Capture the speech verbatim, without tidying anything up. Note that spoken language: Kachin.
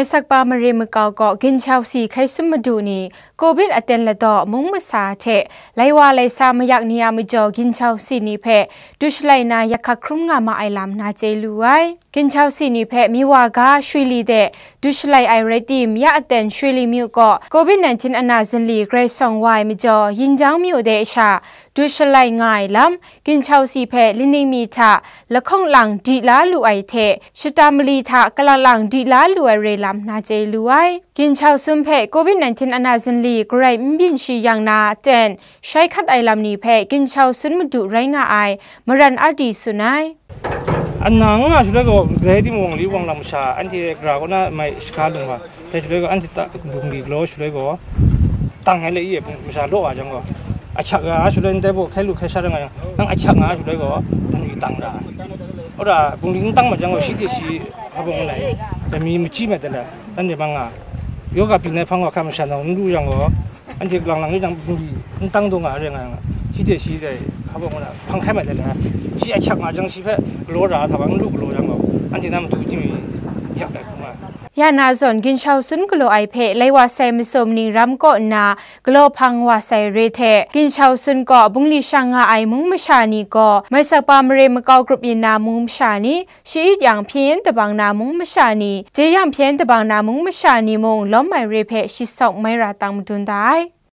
Sakpa mare makau kaw ginchau si hkai sum madu ni, covid aten ladaw mung masa hte laiwa laisa mayak ni a majaw ginchau si ni hpe dushalai na yahkak hkrum nga ma ai lam na chye lu ai. Ginchau si ni hpe miwa ga shwi li de dushalai ai rai tim, ya aten shwi li myu kaw covid nineteen ana zinli grai sawng wa ai majaw, Yinjang myu de sha dushalai nga ai lam, ginchau si hpe lining mi hta lahkawng lang di la lu ai hte, shata mali hta kalang lang di la lu ai re lam na chye lu ai. Ginchau sun hpe covid nineteen ana zinli garai n byin shi yang na ten shai hkat ai lam ni hpe ginchau sun madu rai nga ai, Maran Arti tsun ai. Ana nga shaloi gaw, grai timung wang li wang lam masha, anhte gara kaw na mai shaka lung wa, dai shaloi gaw, anhte ta bungli galaw shaloi gaw, tang ai le i e, masha law wa jang gaw, ahkyak nga shaloi ndai baw hkai lu hkai sha rai nga yang, nang ahkyak nga shaloi gaw, bungli tang ra. Ora bungli n tang ma jang gaw, shi hte shi, hpa bawng ngai, dai mi machyi mat de le, anhte mang nga, yoga pyi nai hpang wa hkra masha nau n lu yang gaw, anhte lang lang yu jang, bungli n tang daw nga ai rai nga yang, shi hte shi dai, hpa bawng na hpang hkai mat de le, shi ahkyak nga jang, shi hpe galaw ra, hta wa n lu galaw yang gaw, anhte na matu chyingwi yak ai hkrum ai. Ya na zawn ginchau sun galaw ai hpe laiwa sai masum ning ram kaw nna galaw hpang wa sai re hte, ginchau sun kaw bungli shang nga ai mung masha ni gaw, Maisakpa mare makau grup yin na mung masha ni, Shayit yang hpyen tabang na mung masha ni, Jeyang hpyen tabang na mung masha ni mung lawm ai re hpe shi sawk mai ra tang madun da ai.